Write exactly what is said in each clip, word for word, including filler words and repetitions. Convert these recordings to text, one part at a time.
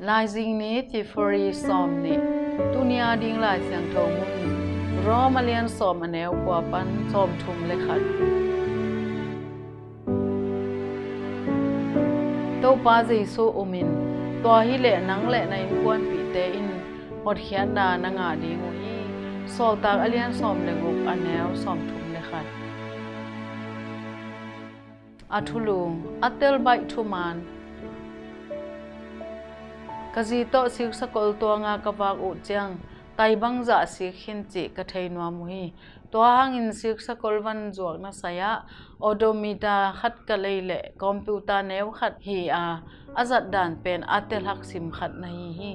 Laizing ni, February sawm nih. Tuni a ding Lai Siangtho mun, Rom a lian sawm, a neu kua pan sawm thum le khat. Topa Jesu um in, tua hi leh nang le na innkuanpihte in hotkhiatna na ngah ding uh hi. Sawltak a lian sawm le guk, a neu sawm thum le khat. A thulu, a telbaih thuman. Ka zi tawh siksakol tuanga ka vak uh ciang, tai bangzah sik khin cih ka thei nuam uh hi. Tua hangin siksakol van zuakna sai-ah odometer khat ka lei leh computer neu khat hi a, a zatdan pen a telhak sim khat na hi hi.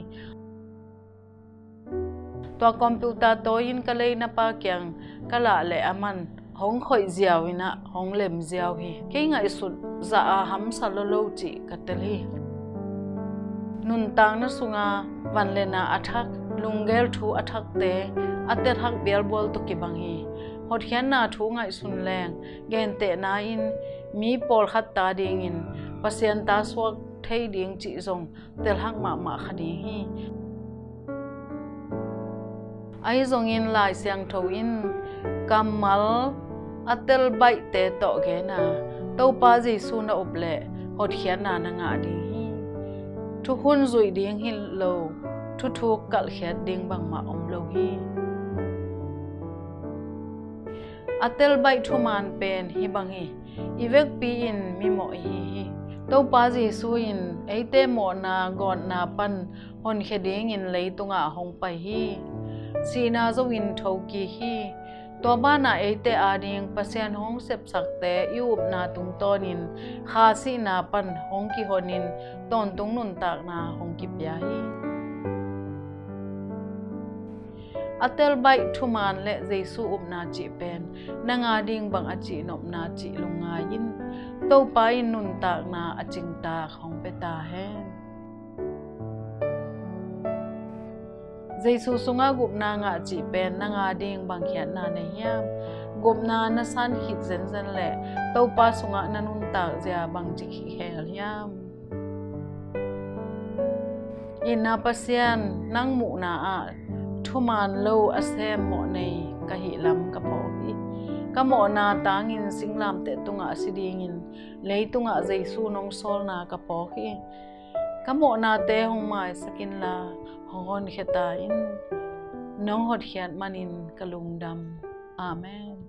Tua computer tawi-in ka leina pa kiang ka lah leh a man hong khoih ziau in ah hong lem ziau hi. Kei ngaihsut zah a hamsa lolo cih ka tel hi. Nuntakna sunga vanlena a thak, lunggel thu a thakte a telhak bialbual tawh kibang hi. Hotkhiatna thu ngaihsun leng, gentehna in mi pawlkhat ta dingin Pasian ta suak thei ding cih zong telhak mahmah kha ding hi. Ahi zongin Lai Siangtho in kammal a telbaihte tawh gen a, Topa Jesu na up leh hotkhiatna na ngah ding hi. Thukhun zuih ding hi lo, thuthuk kalhkhiat ding bangmah om lo hi. A telbaih thuman pen hih bang hi. I vekpi-in mimawh ihi hi. Topa Jesu in eite mawhna gawtna pan honkhia dingin leitungah hong pai hi. Sihna zo-in thokik hi. Tua banah eite ading Pasian hong sepsakte i upna tungtawnin kha sihna pan hong kihonin tawntung nuntakna hong kipia hi. A telbaih thuman le Jesu upna cih pen nang ading bang a cihnopna cih lungngai in, Topa in nuntakna a cingtak hong pia ta hen. Jesu sungah gupna ngah cih pen nang ading bang khiatna nei hiam? Gupna na san khit zenzen leh Topa sungah na nuntak zia bangci khel hiam? Itna Pasian, nang muhna ah thuman lo a sem mawhnei ka hih lam ka phawk hi. Ka mawhna tangin singlamteh tungah a si dingin leitungah Jesu nong sawlna ka phawk hi. Ka mawhnate hong maisak inla hong honkhia ta in. Nong hotkhiat manin ka lungdam. Amen.